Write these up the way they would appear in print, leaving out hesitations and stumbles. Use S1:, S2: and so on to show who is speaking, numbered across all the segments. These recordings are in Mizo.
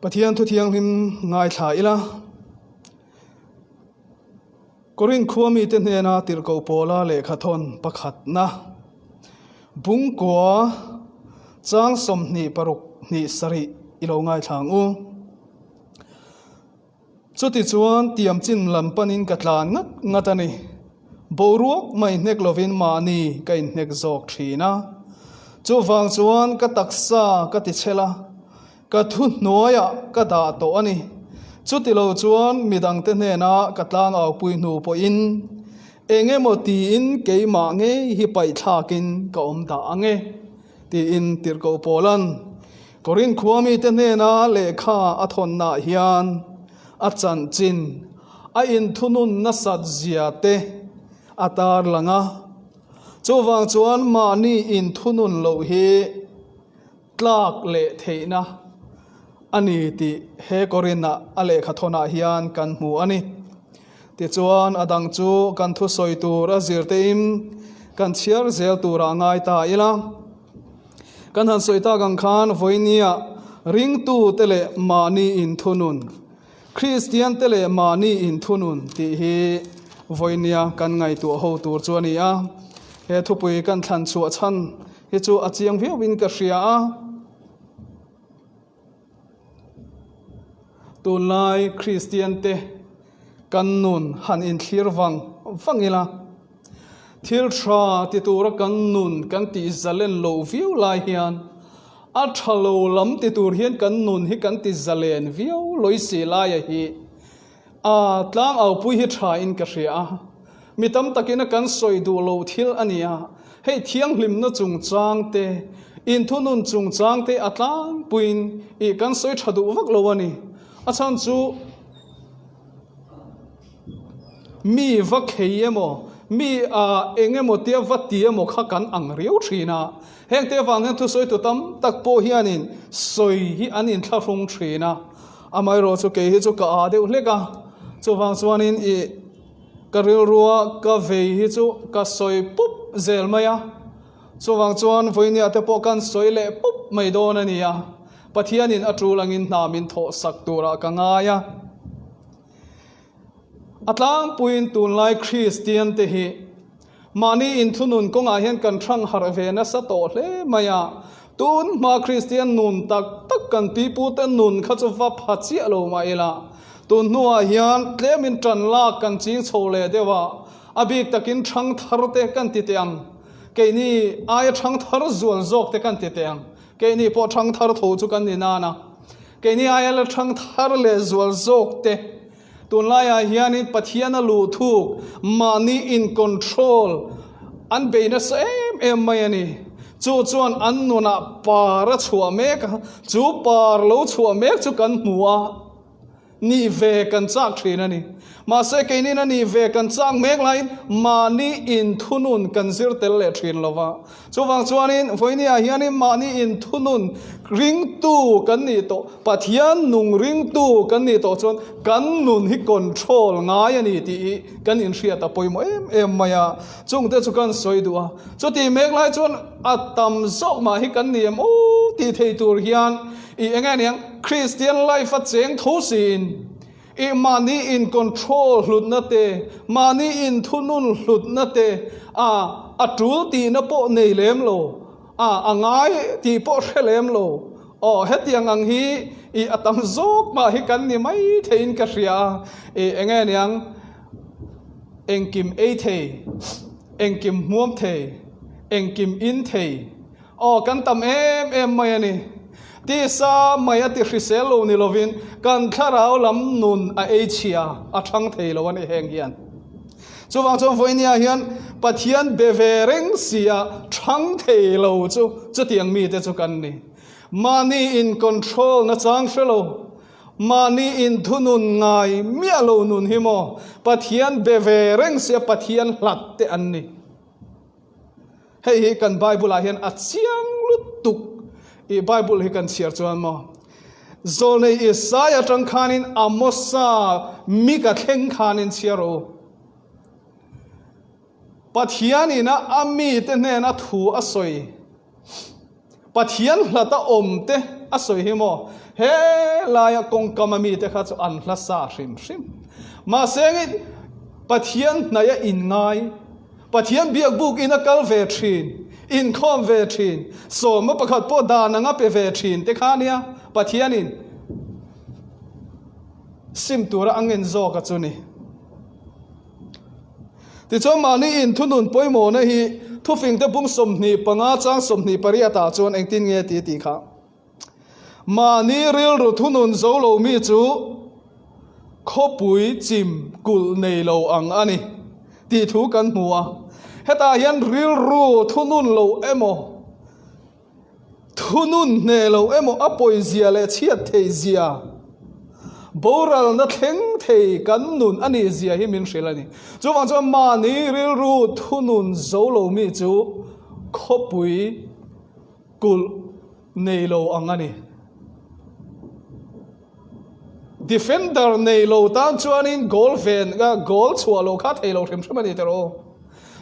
S1: Pathian thu thianghlim ngaithla ila. Korinth khua mite hnena tirhkoh pawla lehkha thawn pakhatna Bungkua chang 26 hnih sarih i lo ngaithla ang u. Chutichuan tiam chin lam panin ka tlan ngat ngat a ni. Boruak mai hnek lovin mahni ka inhnek zawk thin a. Chuvang chuan ka taksa ka ti chhel a, ka thuhnuaiah ka dah tawh a ni. Chutilo chuan midangte hnena ka tlangaupui hnu pawhin eng emaw tiin keimah ngei hi paihthlakin ka awm dah ang e, tiin Tirhkoh Paula'n Korinth khua mite hnena lehkha a thawnnaah hian a chanchin, a inthunun nasat zia te a tarlang a. Chuvang chuan mahni inthunun loh hi tlak leh theihna a ni tih he Korinth-a a lehkha thawnah hian kan hmu a ni. Tichuan a dang chu kan thusawi tur a zirtein kan chhiar zel turah ngai ta ila. Kan han sawi tak ang khan vawinia ringtute leh mahni inthunun, Kristiante leh mahni inthunun tih hi vawinia kan ngaihtuah ho tur chu a ni a. He thupui kan thlan chhuah chhan hi chu a chiang viauin ka hria a. Tunlai Kristiante kan nun han inthlir vang vang ila, thil tha ti tura kan nun kan tih zalen lo viau lai hian a tha lo lam ti tur hian kan nun hi kan ti zalen viau lawih si laia hi a tlang aupui hi tha in ka hria a. Mi tam takin a kan sawi duh lo thil a ni a, hei thianghlimna chungchang te, inthunun chungchang te a tlangpuiin ih kan sawi tha duh vak lo a ni. A chhan chu mi va khei emaw, mi ah eng emaw tia va ti emaw kha kan ang riau thin a. Heng te avang hian thusawitu tam tak pawh hianin sawi hi an inthlahrung thin a. Amaherawhchu chu kei hi chu ka ah deuh hlek a, chuvang chuanin ih. Ka rilrua ka vei hi chu ka sawi pup zel mai a, chuvang chuan vawinia te pawh kan sawi leh pup mai dawn a ni a, Pathianin a tul angin hna min thawh sak turah ka ngai a. A tlangpuiin tunlai Kristian te hi mahni inthunun kawngah hian kan hrang harh ve nasa tawh hle mai a, tun hma Kristian nun tak tak kan pipute nun kha chu va pha chiah lo mah ila, Tun hnuah hian tlemin ṭan lak kan ching chho leh deuh a, a bik takin ṭhang thar te kan ti teh ang. Keini aia ṭhang thar zual zawk te kan ti teh ang. Keini pawh ṭhang thar tho chu kan ni nan a. Keini aia la ṭhang thar leh zual zawk te tunlaiah hianin Pathian a luh thuk mahni in control an bei nasa em em mai a ni. Chu chuan an nunah par a chhuah mek a, chu par lo chhuah mek chu kan hmu a. Nih ve kan chak thin a ni. Mahse keinin a nih ve kan chak mek laiin mahni inthunun kan zir tel leh thin lo va. Chuvang chuanin vawinia hianin mahni inthunun ringtu kan nih tawh, Pathian nung ringtu kan nih tawh chuan kan nun hi control ngai a ni tih hi kan inhriat a pawimawh em em mai a. Chungte chu kan sawi duh a. Chutih mek lai chuan a tam zawk mah hi kan ni em aw tih thei tur hian I eng nge niang Christian life a cheng tho siin i mahni in control hlutna te, mahni in thunun hlutna te a a tul tihna pawh nei lem lo, a a ngai tih pawh hre lem lo. Aw hetiang ang hi i a tam zawk mah hi kan ni mai theiin ka hria a. I eng nge niang engkim ei thei, engkim hmuam thei, engkim in thei, Aw, kan tam em em mai a ni. Tisa mai a ti hrisel lo ni lovin kan thlarau lam nun a ei chhia a thang thei lo a ni heng hian. Chuvang chuan vawinia hian Pathian be ve reng sia thang thei lo chu chutiang mite chu kan ni. Mahni in control na chang hre lo, mahni in thunun ngai miah lo nun hi maw Pathian be ve reng sia Pathian hlat te an ni. Hei hi kan Bible ah hian a chiang lutuk. I Bible hi kan chhiar chuan maw Zawlnei Isaiah atang khanin Amosa Mika thleng khanin chhiar rawh u. Pathian ina a mite hnena thu a sawi. Pathian hlata awm te. a sawi hi maw? He laia kawngkam a mite kha chu an hla sa hrim hrim. Mahse nge Pathian hnaih a inngai, Pathian biakbuk in a kal ve thin, inkhawm ve thin, sawma pakhat pawh dan anga pe ve thin te kha nia Pathianin sim tura a ngen zawk a chu ni. Tichuan mahni in thunun pawimawhna hi thufingte bung 25 chang 28 ah chuan engtin nge ti tih kha. Mahni rilru thunun zo lo mi chu khawpui chim kulh nei lo ang a ni tih thu kan hmu a. Hetah hian rilru thunun lo emaw, thunun hneh lo emaw a pawizia leh chhiat theihzia, boralna thleng thei kan nun a nih zia hi min hrilh a ni. Chuvang chuan mahni rilru thunun zo lo mi chu khawpui kulh nei lo ang a ni. Defender nei lo tan chuanin goal ven goal chhuah lo kha thei lo hrim hrim a ni tawh aw.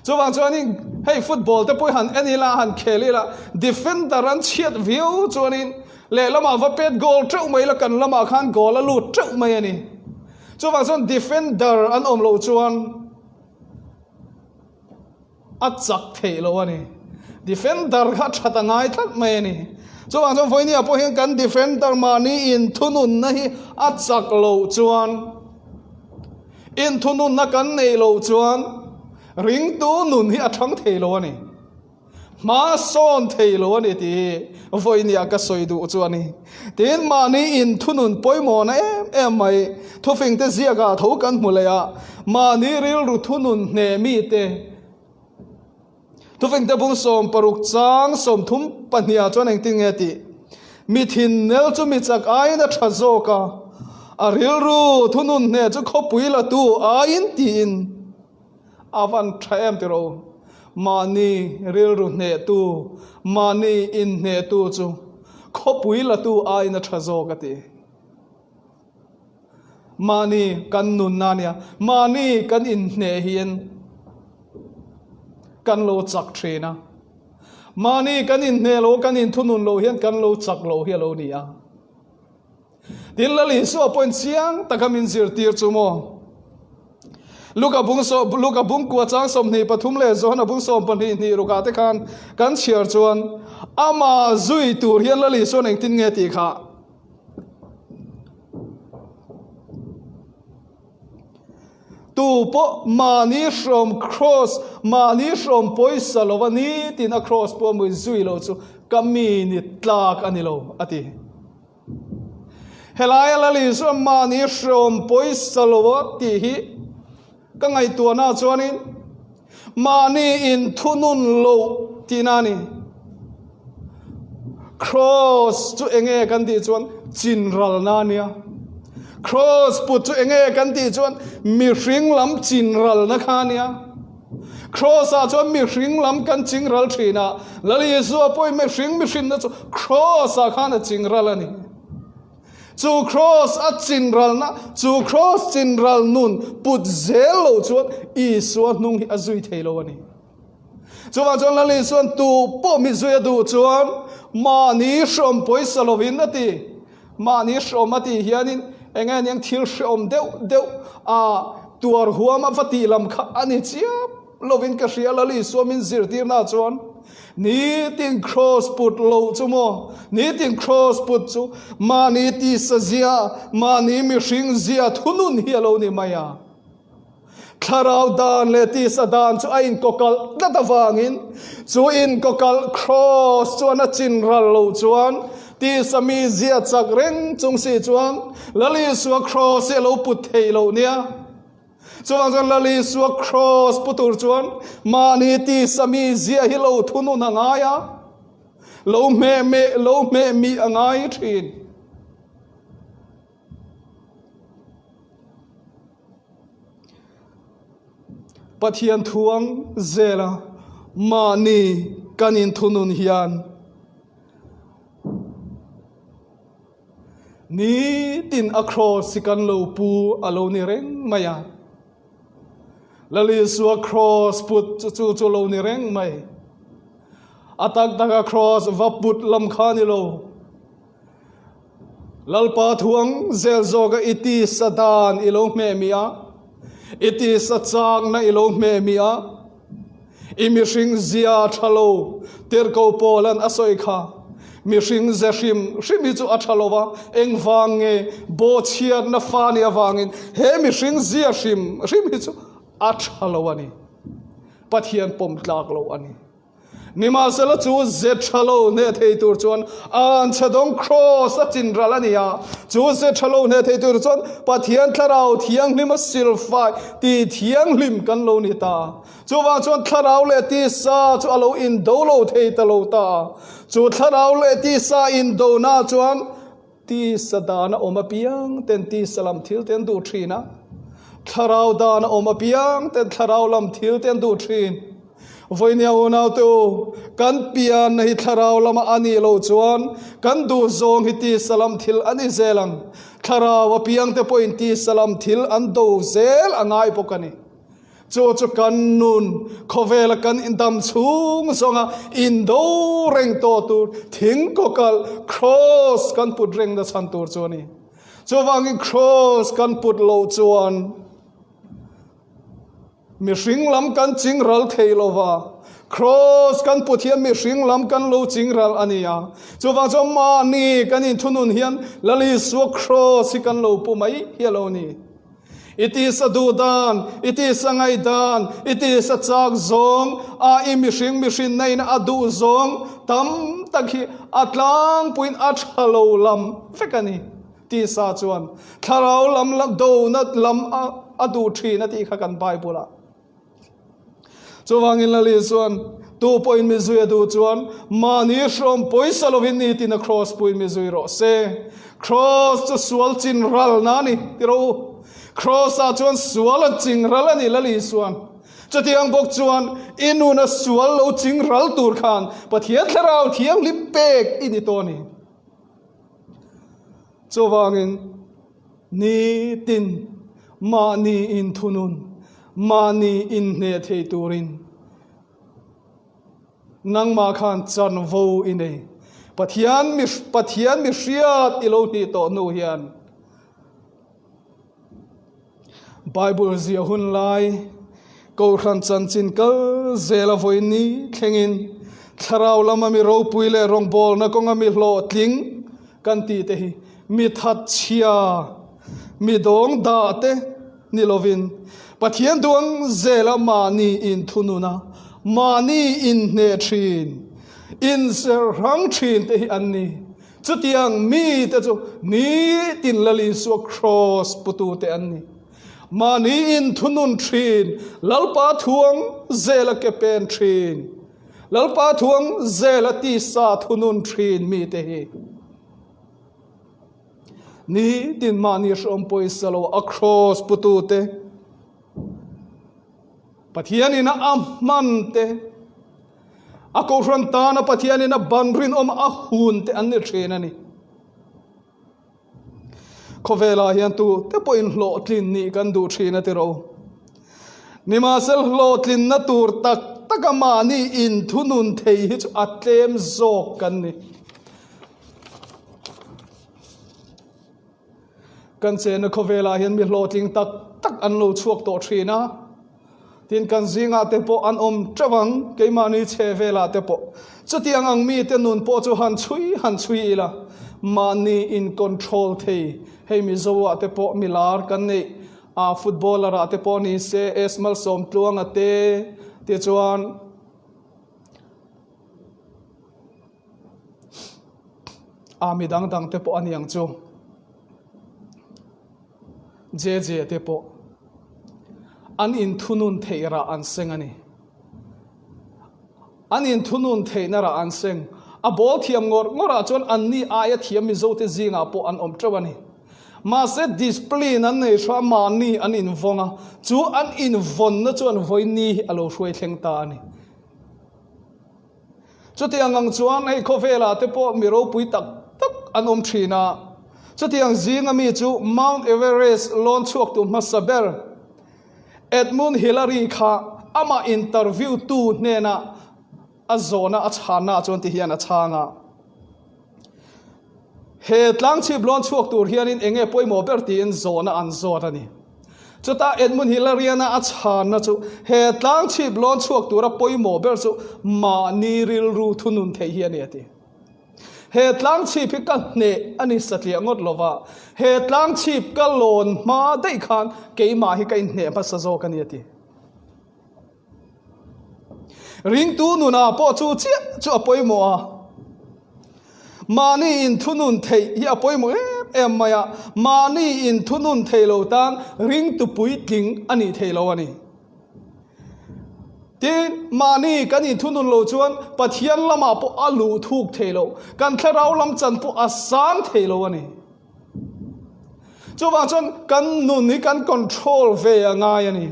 S1: Chuvang chuanin hei football te pawh han en ila han khel ila defender an chhiat viau chuanin lehlamah va pet goal teuh mai ila kan lamah khan goal a lut teuh mai a ni. Chuvang chuan defender an awm loh chuan A chak theih lo a ni. Defender kha that a ngai tlat mai a ni. Chuvang chuan vawinia pawh hian kan defender mahni inthununna hi a chak loh chuan, inthununna kan neih loh chuan ringtu nun hi a thang thei lo a ni. Hma sawn thei lo a ni tih hi vawinia ka sawi duh chu a ni. Tin, mahni inthunun pawimawhna em em mai thufingte ziakah tho kan hmu leh a, mahni rilru thunun hneh mite thufingte bung 60 chang 32 ah chuan engtin nge tih? Mi thinnel chu mi chak aiin a tha zawk a, a rilru thunun hneh chu khawpui la tu aiin tiin. A van tha em tiro, mahni rilru hnehtu, mahni inhnehtu chu khawpui latu aiin a tha zawk a ti. Mahni kan nunna ania, mahni kan inhneh hian kan lo chak thin a. Mahni kan inhneh lo, kan inthunun lo hian kan lo chak lo hi a lo ni a. Tin, Lal Isua pawhin chiang taka min zirtir chu maw? Luka bung saw, Luka bung kua chang 23 leh Johana bung 12 hnih rukah te khan kan chhiar chuan amah zui tur hian Lal Isuan engtin nge tih kha Tu pawh mahni hrawm cross, mahni hrawm pawisa lova nitin a cross pawh mui zui lo chu ka mi ni tlak a ni lo, a ti. Helaia Lal Isua mahni hrawm pawisa lo a tih hi ka ngaihtuahna chuanin mahni inthunun loh tihna a ni. Cross chu enge kan tih chuan chinralna a nia. Cross put chu enge kan tih chuan mihring lam chinralna kha a nia. Cross ah chuan mihring lam kan chingral thin a, Lal Isua pawhin mihring mihrinna chu cross ah khan a chingral a ni. Chu cross a chinralna, chu cross chinral nun put zel lo chuan Isua hnung hi a zui thei lo a ni. Chuvang chuan Lal Isuan tu pawh mi zui a duh chuan mahni hrawm pawisa lovin a ti. Mahni hrawm a tih hianin eng nge aniang thil hreawm deuh deuh a tuar huam a va tih lam kha a ni chiap lovin ka hria Lal Isua min zirtirna chuan nitin cross put loh chu maw nitin cross put chu mahni tisa zia mahni mihring zia thunun hi a lo ni mai a. Thlarau dan leh tisa dan chu a inkawkalh tlat avangin chu inkawkalh cross chuan a chin ral lo chuan tisa mi zia chak reng chung si chuan Lal Isua cross hi a lo put thei lo nia. Chuvang chuan Lal Isua cross pu tur chuan mahni tisa mi zia hi lo thunun a ngai a, lo hmeh meh lo hmeh mih a ngai thin. Pathian thuang zela mahni kan inthunun hian nitin a cross hi kan lo pu a lo ni reng mai a. Lal Isua cross put chu chu lo ni reng mai. A tak taka cross va put lam kha ni lo. Lalpa thuang zel zawka i tisa dan i lo hmeh mi a, i tisa chakna i lo hmeh mi a, i mihring zia tha lo tirhko Paulan a sawi kha. Mihring ze hrim hrim hi chu a tha lo va, engvang nge bawhchhiatna fa nih avangin he mihring zia hrim hrim hi chu a tha lo a ni. Pathian pawm tlak lo a ni. Nimahsela chu ze tha lo hneh thei tur chuan anchhadawng Kraws a chin ral a ni a, chu ze tha lo hneh thei tur chuan Pathian Thlarau Thianghlim a silfai ti thianghlim kan lo ni ta. Chuvang chuan Thlarau leh tisa chu a lo indo lo thei ta lo ta. Chu Thlarau leh tisa indona chuan tisa dan a awm apiang ten tisa lam thil te an duh thin a, Thlarau dan a awm apiang ten Thlarau lam thil te an duh thin. Vawinia unaute u, kan pianna hi thlarau lama a nih loh chuan kan duh zawng hi tisa lam thil a ni zel ang. Thlarau apiangte pawhin tisa lam thil an do zel a ngai bawk a ni. Chu chu kan nun khawvela kan indam chhung zawnga indo reng tawh tur thing kawkalh, cross, kan put reng na chhan tur chu a ni. Chuvangin cross kan put loh chuan Mihring lam kan ching ral thei lo va, Kraws kan put hian mihring lam kan lo ching ral a ni a. Chuvang chuan mahni kan inthunun hian Lal Isua Kraws hi kan lo pu mai hi a lo ni. I tisa duh dan, i tisa ngaih dan, i tisa chak zawng, a i mihring mihrinna in a duh zawng tam tak hi a tlangpuiin a tha lo lam vek a ni. Tisa chuan thlarau lam dona lam a duh thin a tih kha kan Bible ah. Chuvangin Lali chuan tu pawhin mi zui a duh chuan mahni hrawm pawisa lovin ni tin a cross puin mi zui rawh se. Cross chu sual chin ral na ni ti rawh u. Cross ah chuan sual a ching ral a ni Lali chuan. Chutiang bawk chuan i nuna sual lo ching ral tur khan Pathian thlarau thianghlim pek i ni tawh a ni. Chuvangin, nitin mahni inthunun, mahni inhneh thei turin nangmah khan chanvo i nei. Pathian mi Pathian mi hriat i lo hnih tawh hnu hian Bible zia hun lai Kohhran chanchin kal zela vawiin ni thlengin thlarau lama mi ropui leh rawngbawlna kawnga mi hlawhtling kan tih te hi mi thatchhia, mi dawng dah te ni lovin Pathian duang zela mahni inthununa mahni inhneh thin, inserhrang thin te hi an ni. Chutiang mite chu nitin Lal Isua Kraws putute an ni. Mahni in thunun thin, Lalpa thuang zela ke pen thin, Lalpa thuang zela tisa thunun thin mite hi nitin mahni hrawm pawisa lo a kraws putute, Pathianin a hman te, a kohhran tana Pathianin a ban rinawm a hun te an ni thin a ni. Khawvelah hian tu te pawhin hlawhtlin nih kan duh thin a ti ro. Nimahsel hlawhtlinna tur tak taka mahni inthunun thei hi chu a tlem zawk kan ni. Kan chenna khawvelah hian mi hlawhtling tak tak an lo chhuak tawh thin a. Tin, kan zingah te pawh an awm teuh ang, keimahni chhe velah te pawh. Chutiang ang mite nun pawh chu han chhui han chhui ila, mahni in control thei. Hei Mizo-ah te pawh mi lar kan neih, a footballer-ah te pawh ni se, S Malsawmtluanga te, tichuan, A mi dang dang te pawh a niang chu. JJ te pawh an inthunun theih rah an seng a ni. An inthunun theihna rah an seng. A ball thiam ngawr ngawrah chuan anni aia thiam Mizote zingah pawh an awm teuh a ni. Mahse discipline an nei hra mahni an invawng a, chu an invawnna chuan vawiin hi a lo hruai thleng ta a ni. Chutiang ang chuan hei khawvelah te pawh mi ropui tak tak an awm thin a. Chutiang zinga mi chu Mount Everest lawn chhuaktu hmasa ber Edmund Hillary kha amah interview tu hnenah a zawhna a chhanna chuan ti hian a chhang a. He tlangchhip lawn chhuak tur hianin eng nge pawimawh ber tiin zawhna an zawt a ni. Chutah Edmund Hillary-ana a chhanna chu he tlangchhip lawn chhuak tura pawimawh ber chu mahni rilru thunun theih hi a ni a ti. He tlangchhip hi ka hneh a ni satliah ngawt lova, he tlangchhip ka lawn hma daih khan keimah hi ka inhneh hmasa zawk a ni a ti. Ringtu nunah pawh chu chiah chu a pawimawh a, mahni inthunun theih hi a pawimawh em em mai a, mahni inthunun thei lo tan ringtu puitling a nih thei lo a ni. Tin, mahni kan inthunun lo chuan Pathian lamah pawh a luh thuk thei lo, kan thlarau lam chan pawh a sang thei lo a ni. Chuvang chuan kan nun hi kan control ve a ngai a ni.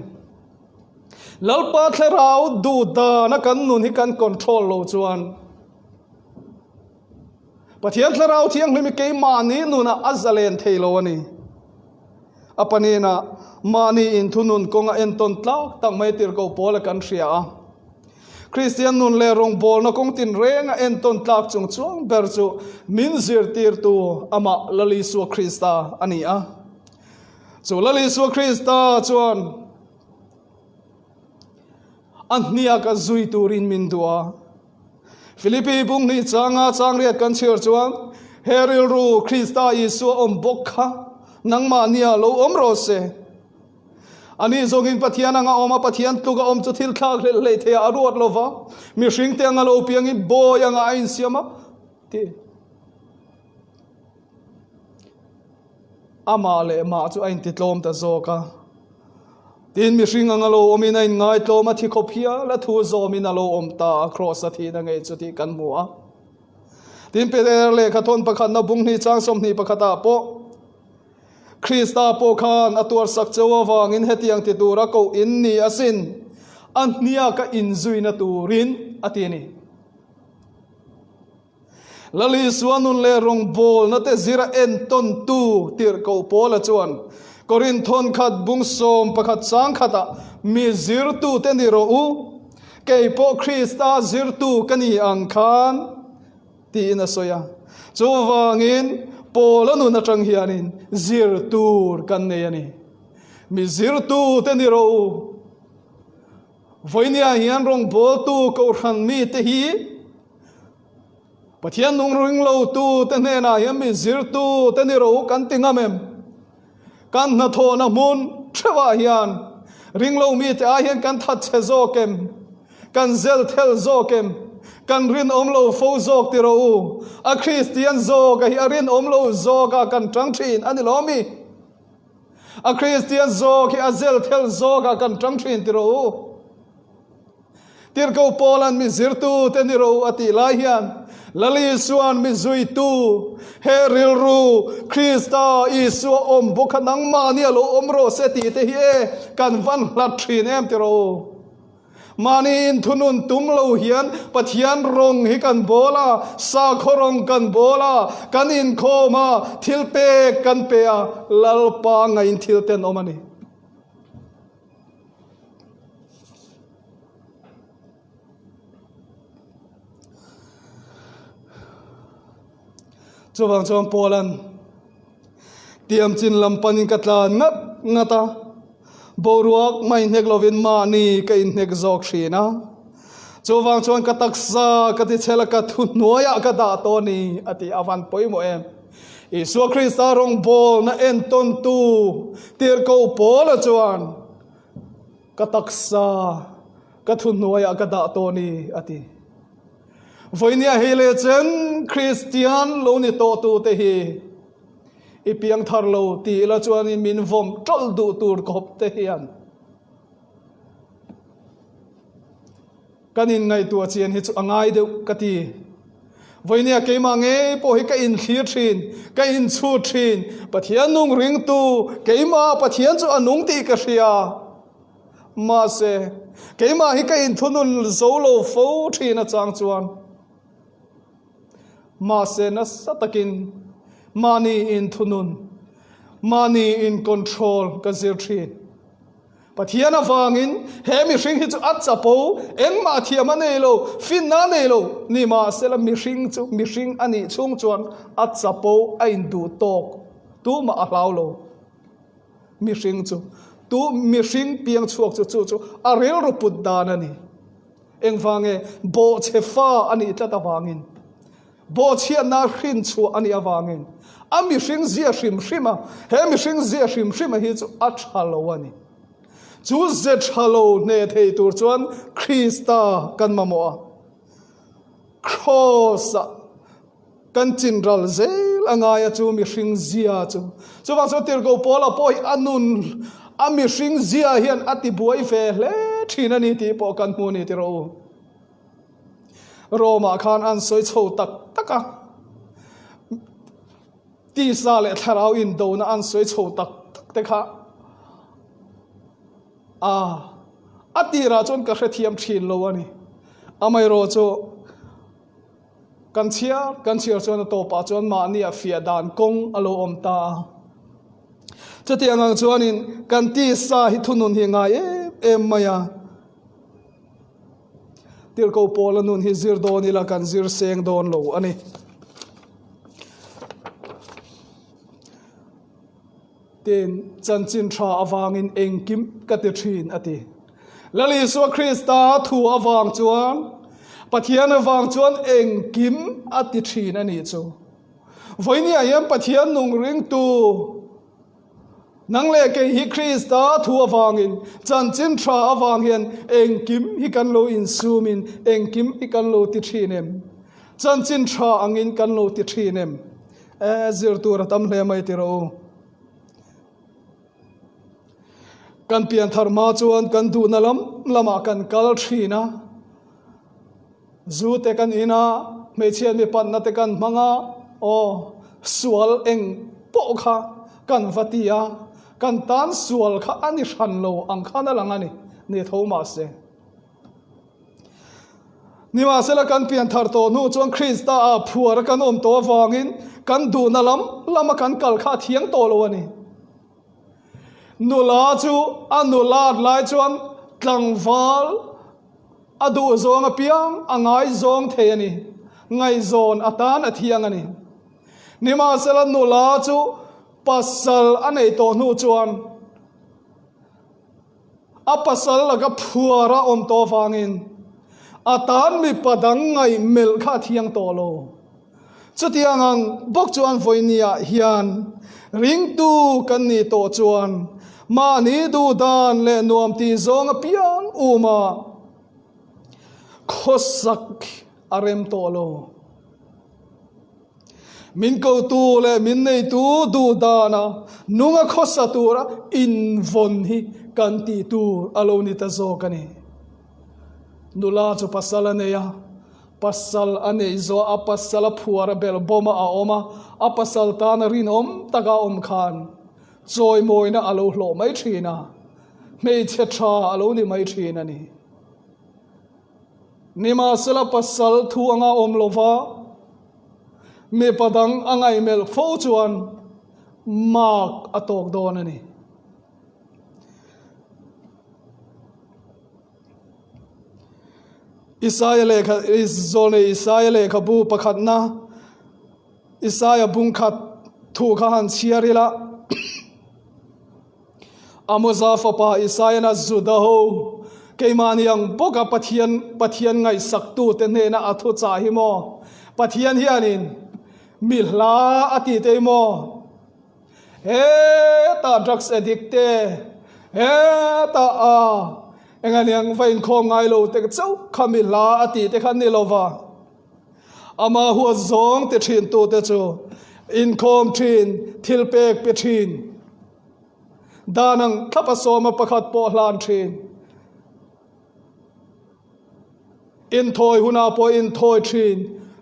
S1: Lalpa thlarau duh dana kan nun hi kan control lo chuan Pathian thlarau thianghlim hi keimahni nunah a zalen thei lo a ni. A panina mahni inthunun kawnga entawn tlak tak mai tirhkoh pawl a kan hria a. Kristian nun leh rawngbawlna kawng tinrenga entawn tlak chung chuang ber chu min zirtirtu amah Lal Isua Krista a ni a. Chu Lal Isua Krista chuan a hniaka zui turin min duh a. Philippi bung hnih changa changriat kan chhiar chuan, He rilru Krista Isua awm bawk kha nangmahnia lo awm rawh se. Ani zawngin Pathian anga awm a, Pathian tluk a awm chu thil thlak hlelh hlei theiah a ruat lo va, mihringte anga lo piangin bawi anga a insiam a, ti. Amah leh mah chu a intitlawm ta zawk a. Tin, mihring anga lo awmin a inngaitlawm a, thi khawp hial a thu zawmin a lo awm ta a, Kraws a thihna ngei chu tih kan hmu a. Tin, Peter lehkha thawn pakhatna bung hnih chang 21 pakhatah pawh, Krista pawh khan a tuarsak cheu avangin hetiang ti tura koh in ni asin, a hniaka inzuina turin a ti a ni. Lal Isua nun leh rawngbawlna te zira entawntu tirhkoh Paula chuan Korinth thawnkhat bung 11 chang khatah, Mi zirtute ni rawh u, kei pawh Krista zirtu ka ni ang khan, tiin a sawi a. Chuvangin Paula nun atang hianin zir tur kan nei a ni. Mi zirtute ni rawh u. Vawinia hian rawngbawltu Kohhran mite hi Pathian nung ring lo tu te hnenah hian mi zirtu te ni ro kan ti ngam em? Kan hnathawhna hmun theuhah hian ring lo mi te ai hian kan that chhe zawk em? Kan zel thel zawk em? Kan rinawm lo fo zawk ti rawh u. A Kristian zawk a hi a rinawm lo zawk a kan tang thin a ni lo mi? A Kristian zawk hi a zel thel zawk a kan tang thin ti rawh u. Tirhkoh Paula'n mi zirtu te ni rawh u a tih lai hian Lal Isua'n mi zuitu, he rilru Krista Isua awm bawk kha nangmahni a lo awm rawh se tih te hi e kan van hlat thin em ti rawh u. Mahni inthunun tum lo hian Pathian rawng hi kan bawl a, sakhaw rawng kan bawl a, kan inkhawm a, thil pek kan pe a, Lalpa ngain thil tenawm a ni. Chuvang chuan Paula'n tiam chin lam panin ka tlan ngat ngat a, boruak mai hnek lovin mahni ka inhnek zawk thin a. Chuvang chuan ka taksa ka tichhel a, ka thuhnuaiah ka dah tawh a ni a ti a van pawimawh em. Isua Krista rawngbawlna entawntu Tirhkoh Paula chuan, Ka taksa ka thuhnuaiah ka dah tawh a ni, a ti. Vawinia hei leh chen Kristian lo ni tawhtute hi i piangthar lo ti ila chuanin min vawm tawlh duh tur khawp te hian Kan inngaihtuah chian hi chu a ngai deuh ka ti. Vawinia keimah ngei pawh hi ka inthlir thin, ka inchhut thin. Pathian nung ringtu, keimah Pathian chu a nung tih ka hria. Mahse, keimah hi ka inthunun zo lo fo thin a chang chuan. Mahse, nasa takin mahni inthunun, mahni in control ka zir thin. Pathian avangin he mihring hi chu a chapo, engmah thiam a nei lo, finna a nei lo. Nimahsela mihring chu mihring a nih chhung chuan a chapo a induh tawk, tumah a hlau lo. Mihring chu tu mihring piang chhuak chu chu chu a rilru put dan a ni. Engvange bawhchhe fa a nih tlat avangin, bawhchhiatna hrin chhuah a nih avangin a mihring zia hrim hrim a, he mihring zia hrim hrim a hi chu a tha lo a ni. Chu ze tha lo hne thei tur chuan Krista kan mamawh a, Kraws-ah Kan chin ral zel a ngai a chu mihring zia chu. Chuvang chuan Tirhkoh Paula pawh hi a nun, a mihring zia hian a ti buai ve hle thin a ni tih pawh kan hmu a ni tiraw u. Rome-ah khan an sawi chho tak tak a, tisa leh thlarau indona an sawi chho tak tak te kha a a tirah chuan ka hrethiam thin lo a ni. Amaherawh chu Kan chhiar kan chhiar chuan a tawpah chuan mahni a fiah dan kawng a lo awm ta a. Chutiang ang chuanin kan tisa hi thunun hi ngai em em mai a. Tirhkoh Paula nun hi zir dawn ila kan zir seng dawn lo a ni. Tin, chanchin tha avangin engkim ka ti thin, a ti. Lal Isua Krista thu avang chuan, Pathian avang chuan engkim a ti thin a nih chu. Vawinia hian Pathian nung ringtu nang leh kei hi Krista thu avangin, chanchin tha avang hian engkim hi kan lo insumin engkim hi kan lo ti thin em? Chanchin tha angin kan lo ti thin em? E, zir tur a tam hle mai tiraw u. Kan pian thar hma chuan kan duhna lam lamah kan kal thin a, zu te kan in a, hmeichhia mi panna te kan hmang a, aw, sual eng pawh kha kan va ti a, kan tan sual kha a ni hran lo ang khan a lang a ni, ni tho mahse. Nimahsela kan pian thar tawh hnu chuan Krista ah phuar a kan awm tawh avangin kan duhna lam lama kan kal kha a thiang tawh lo a ni. Nula chu a nulat lai chuan tlangval a duh zawng apiang a ngaizawng thei a ni, ngaihzawn atan a thiang a ni. Nimahsela nula chu pasal a neih tawh hnu chuan A pasal laka phuar a awm tawh avangin a tan mipa dang ngaih melh kha a thiang tawh lo. Chutiang ang bawk chuan vawinia hian ringtu kan nih tawh chuan mahni duhdan leh nuam tih zawng apiang uma khawsak a rem tawh lo. Min kotu leh min neitu duh dana nunga khawsa tura invawn hi kan tih tur a lo ni ta zawk a ni. Nula chu pasal a nei a, pasal a neih zawh a pasal a phuar a belh bawm a a awm a, a pasal tana rinawm taka a awm khan chawimawina a lo hlawh mai thin a, hmeichhe tha a lo ni mai thin a ni. Nimahsela pasal thu anga awm lova mipa dang a ngaihmelh fo chuan mark a tawk dawn a ni. Isaia lehkha Zawlnei Isaia lehkhabu pakhatna Isaia bungkhat thu kha han chhiar ila. Amoza fapa Isaiah-na Juda ho keimahni ang bawka Pathian Pathian ngaihsaktute hnena a thuchah hi maw? Pathian hianin mi hla a tih te hi maw? Hetah drugs addict te, hetah a enganiang va inkhawm ngai lo te chauh kha mi hla a tih te kha ni lova. Ama huat zawng ti thintute chu inkhawm thin, thilpek pe thin. Dan ang thlap a sawma pakhat pawh hlan thin. Inthawi hunah pawh inthawi thin.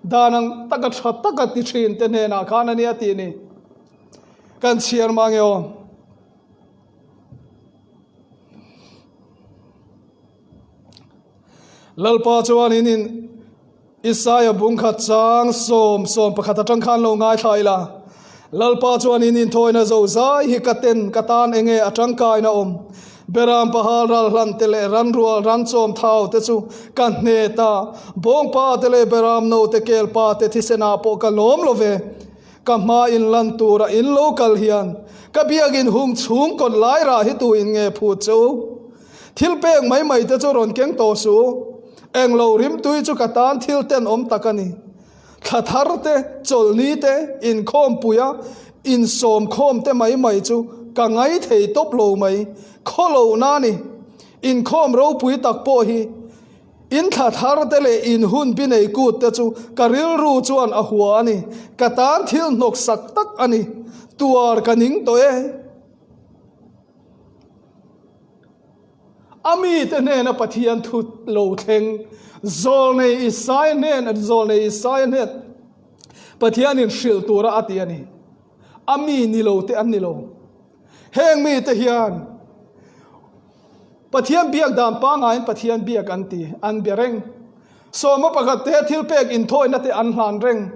S1: Dan ang taka tha taka ti thin te hnenah khan a nia tih ni. Kan chhiar mang e aw. Lalpa chuan in in Isaia bungkhat chang 11 atang khan lo ngaithla ila. Lalpa chuan in inthawina zo zai hi ka ten ka tan enge a tangkaina awm. Beram pahal ral hlan te leh ran rual ran chawm thau te chu ka hne ta. Bawngpa te leh beram no te kel pa te thisen ah pawh ka lawm lo ve. Ka hma in lan tura in lo kal hian ka biakin hung chhung kawt lai rah hi tu in nge phut che u? Thil pek mai mai te chu rawn keng tawh suh u. Englo rimtui chu ka tan thil tenawm tak a ni. Thla thar te, chawlhni te, inkhawmpuia insawmkhawm te mai mai chu ka ngai thei tawp lo mai. Khawlohna a ni. Inkhawm ropui tak pawh hi in thla thar te leh in hun bi nei kut te chu ka rilru chuan a hua a ni. Ka tan thil hnawksak tak a ni. Tuar ka ning tawh e. A mite hnena Pathian thu lo thleng, Zawlnei Isaia hnen, Zawlnei Isaia hnen Pathianin hrilh tura a ti a ni. A mi ni lo te an ni lo. Heng mite hian Pathian biak dan pangaiin Pathian biak an ti, an bia reng. Sawma pakhat te thilpek inthawina te an hlan reng.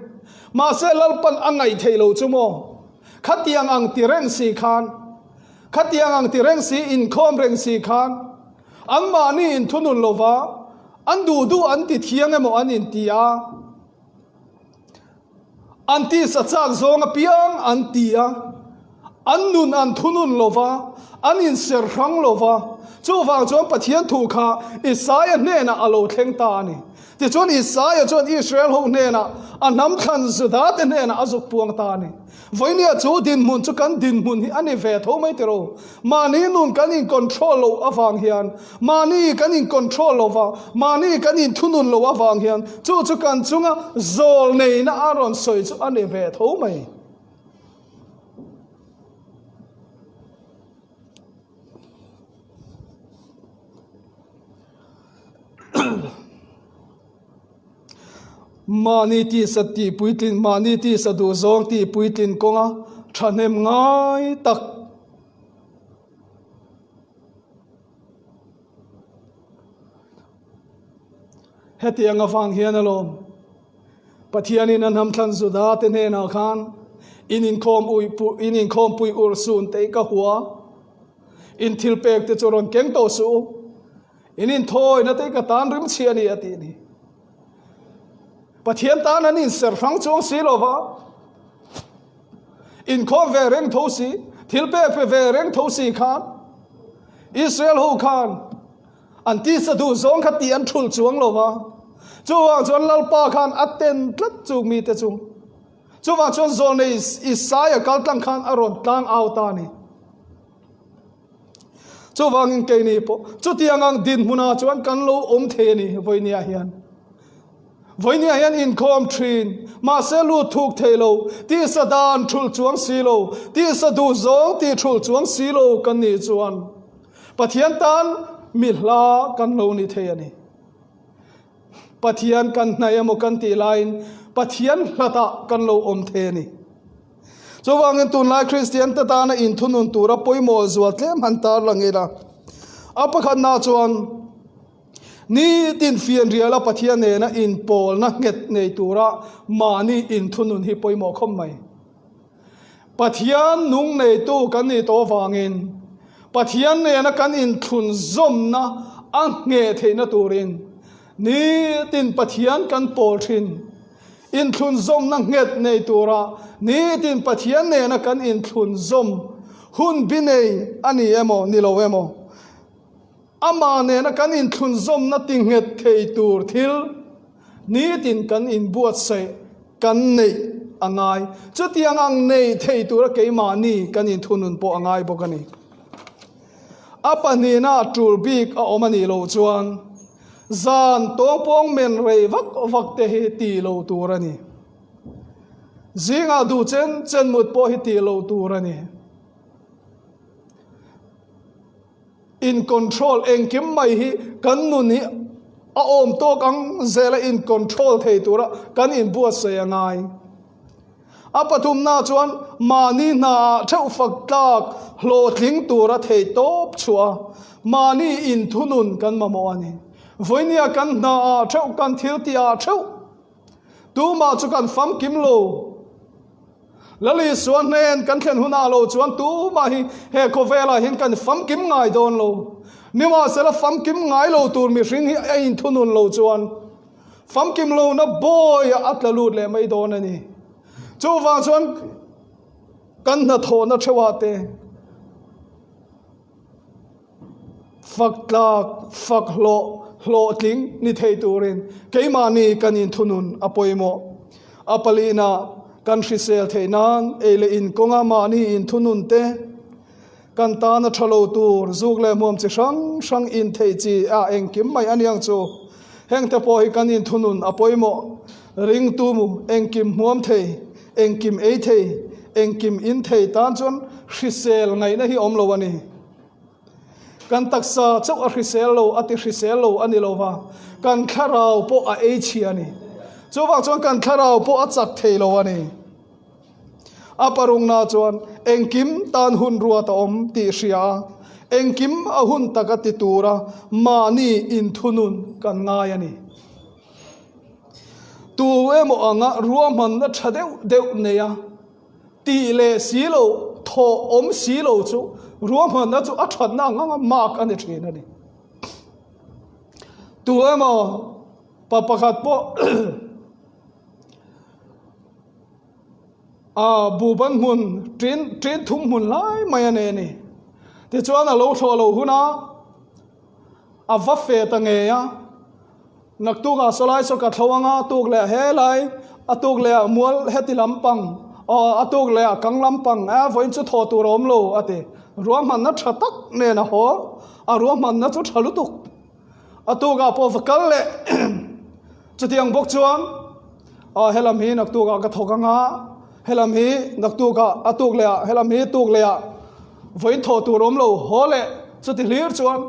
S1: Mahse Lalpan a ngaih theih lo chu maw? Khatiang ang ti reng si khan Khatiang ang ti reng si, inkhawm reng si khan anmahni inthunun lova an duh duh an ti thiang emaw an inti a, an tisa chak zawng apiang an ti a, an nun an thunun lova, an inser hrang lova, chuvang chuan Pathian thu kha Isaia hnenah a lo thleng ta a ni. Tichuan Isaia chuan Israel ho hnenah, a hnam thlan Juda te hnenah a zuk puang ta a ni. Vawinia chu dinhmun chu kan dinhmun hi a ni ve tho mai tiro. Mahni nun kan in control loh avang hian, mahni kan in control lo va, mahni kan in thunun loh avang hian chu chu kan chunga zawl neihna a rawn sawi chu a ni ve tho mai. Mahni tisa tih puitlin, mahni tisa duh zawng tih puitlin kawnga thahnem ngai tak. Hetiang avang hian alawm Pathianin a hnamthlan Juda te hnenah khan in inkhawm ui in inkhawmpui urhsun te ka hua in thilpek te chu rawn keng tawh suh u. In inthawina te ka tan rim chhi a ni a tih ni. Pathian tan an inser hrang chuang si lo va, inkhawm ve reng tho si, thil pek pe ve reng tho si khan Israel ho khan an tisa duh zawng kha tih an thulh chuang lo va. Chuvang chuan Lalpa khan a ten tlat chu mite chu. Chuvang chuan zawlnei Isaia kaltlang khan a rawn tlang au ta a ni. Chuvangin keini pawh chutiang ang dinhmunah chuan kan lo awm thei a ni vawinia hian. Vawinia hian inkhawm thin, mahse lut thuk thei lo, tisa dan thulh chuang si lo, tisa duh zawng tih thulh chuang si lo kan nih chuan Pathian tan mi hla kan lo ni thei a ni. Pathian kan hnaih emaw kan tih laiin Pathian hlatah kan lo awm thei a ni. Chuvangin tunlai Kristian te tana inthunun tura pawimawh zual tlem han tarlang ila. A pakhatna chuan nitin fianriala Pathian nena inpawlna nghet nei tura mahni inthunun hi pawimawh khawp mai. Pathian nung neitu kan nih tawh avangin Pathian nena kan inthlunzawmna a ngheh theihna turin nitin Pathian kan pawl thin. Inthlunzawmna nghet nei tura nitin Pathian nena kan inthlunzawm hun bi nei a ni emaw, ni lo emaw, amah nena kan inthlunzawmna ti nghet thei tur thil nitin kan inbuatsaih kan neih a ngai. Chutiang ang nei thei tura keimahni kan inthunun pawh a ngai bawk a ni. A pahnihna tul bik a awm a nih loh chuan Zan tawngpawng men rei vak vak te hi ti lo tur a ni. Zingah duh chen chen mut pawh hi ti lo tur a ni. In control engkim mai hi kan nun hi a awm tawk ang zela in control thei tura kan inbuatsaih a ngai. A pathumna chuan mahni hnaah theuh fak tlak hlawhtling tura thei tawp chhuah a, mahni inthunun kan mamawh a ni. Vawinia kan hnaah theuh kan thil tihah theuh tumah chu kan famkim lo. Lal Isua hnen kan thlen hunah lo chuan tumah hi he khawvelah hian kan famkim ngai dawn lo. Nimahsela famkim ngai lo tur mihring hi a inthunun lo chuan famkim lohna bawiah a tla lut leh mai dawn a ni. Chuvang chuan kan hnathawhna theuhah te fak tlak, fak hlawh, hlawhtling ni thei turin keimahni kan inthunun a pawimawh. A palina kan hrisel theih nan ei leh in kawnga mahni inthunun te, kan tana tha lo tur zuk leh hmuam chi hrang hrang intheih chi a engkim mai a niang chu. Hengte pawh hi kan inthunun a pawimawh. Ringtu mu engkim hmuam thei, engkim ei thei, engkim in thei tan chuan hrisel ngaihna hi awm lo a ni. Kan taksa chauh a hrisel lo a ti hrisel lo a ni lo va, kan thlarau pawh a ei chhia a ni. Chuvang chuan kan thlarau pawh a chak thei lo a ni. A parungna chuan engkim tan hun ruat a awm tih hria a, engkim a hun taka ti tura mahni inthunun kan ngai a ni. Tu emaw anga ruahmanna tha deuh deuh nei a, tih leh si lo, thawh awm si lo chu ruahmanna chu a thatna ang anga mark a ni thin a ni. Tu emaw pa pakhat pawh a buban hmun ṭin ṭin thum hmun lai mai a nei a ni. Tichuan a lo thlawh lo hun a, A va fe ta ngei a, naktukah sawlai saw ka thlo anga a tuk leh he lai, a tuk leh ah mual heti lampang, aw a tuk leh ah kang lampang, a vawiin chu thaw tur a awm lo a ti. Ruahmanna tha tak nen a haw, a ruahmanna chu tha lutuk. A tukah pawh va kal leh chutiang bawk chuan aw helam hi naktukah ka thawk anga, helam hi naktukah a tuk leh ah, helam hi tuk leh ah vawiin thaw tur a awm lo haw leh chuti hlir chuan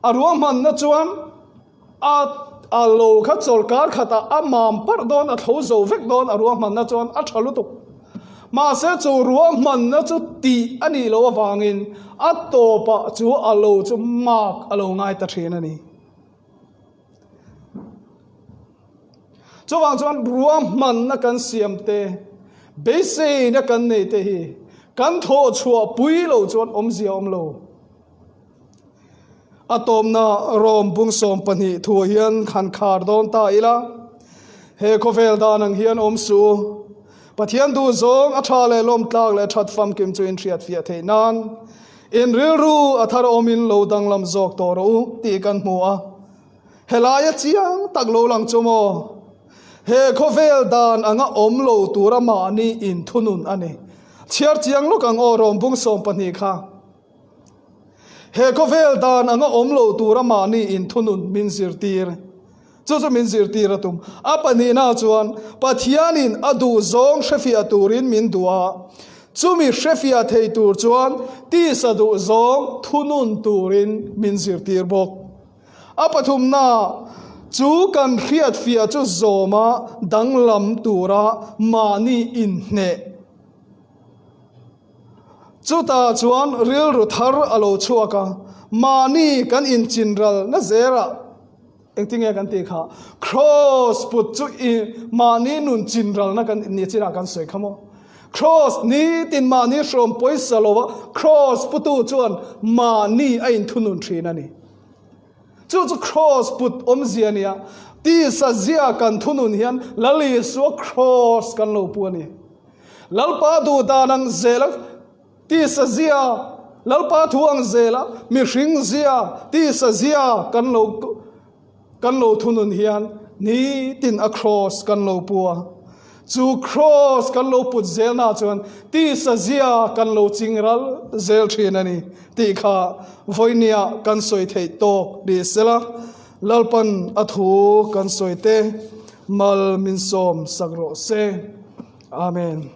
S1: A ruahmanna chuan a a lo kha chawlkar khatah a mam parh dawn, a thlo zo vek dawn a ruahmanna chuan a tha lutuk. Mahse chu ruahmanna chu tih a nih loh avangin a tawpah chu a lo chu mark a lo ngai ta thin a ni. Chuvang chuan ruahmanna kan siam te, beiseina kan nei te hi kan thawhchhuah pui lo chuan awmzia awm lo. A tawmna Rom bung 12 thu hian han khar dawn ta ila, he khawvel dan ang hian awm suh u. Pathian duh zawng a tha leh lawm tlak leh that famkim chu in hriat fiah theih nan in rilru a thar awmin lo danglam zawk tawh rawh u tih kan hmu a. Helaia chiang tak lo lang chu maw? He khawvel dan anga awm lo tura mahni inthunun a ni. Chhiar chiang lawk ang aw Rom bung 12 kha. He khawvel dan anga awm lo tura mahni inthunun min zirtir. Chu chu min zirtir a tum. A pahnihna chuan Pathianin a duh zawng hrefiah turin min duh a, chumi hrefiah thei tur chuan tisa duh zawng thunun turin min zirtir bawk. A pathumna chu kan hriatfiah chu zawma danglam tura mahni inhneh. Chutah chuan rilru thar a lo chhuak a, mahni kan inchinral na zerah engtinge kan tih kha? Kraws put chu i mahni nun chinralna kan ni chinah kan sawi kha maw? Kraws nitin mahni hrawm pawisa lova kraws putu chuan mahni a inthunun thin a ni. Chu chu kraws put awmzia nia, tisa zia kan thunun hian Lal Isua kraws kan lo pu a ni. Lalpa duh dan ang zela tisa zia, Lalpa thu ang zela mihring zia, tisa zia kan lo kan lo thunun hian nitin a kraws kan lo pu a. Chu kraws kan lo put zelna chuan tisa zia kan lo ching ral zel thin a ni tih kha vawinia kan sawi theih tawk ni sela Lalpan a thu kan sawi te mal min sawm sak rawh se. Amen.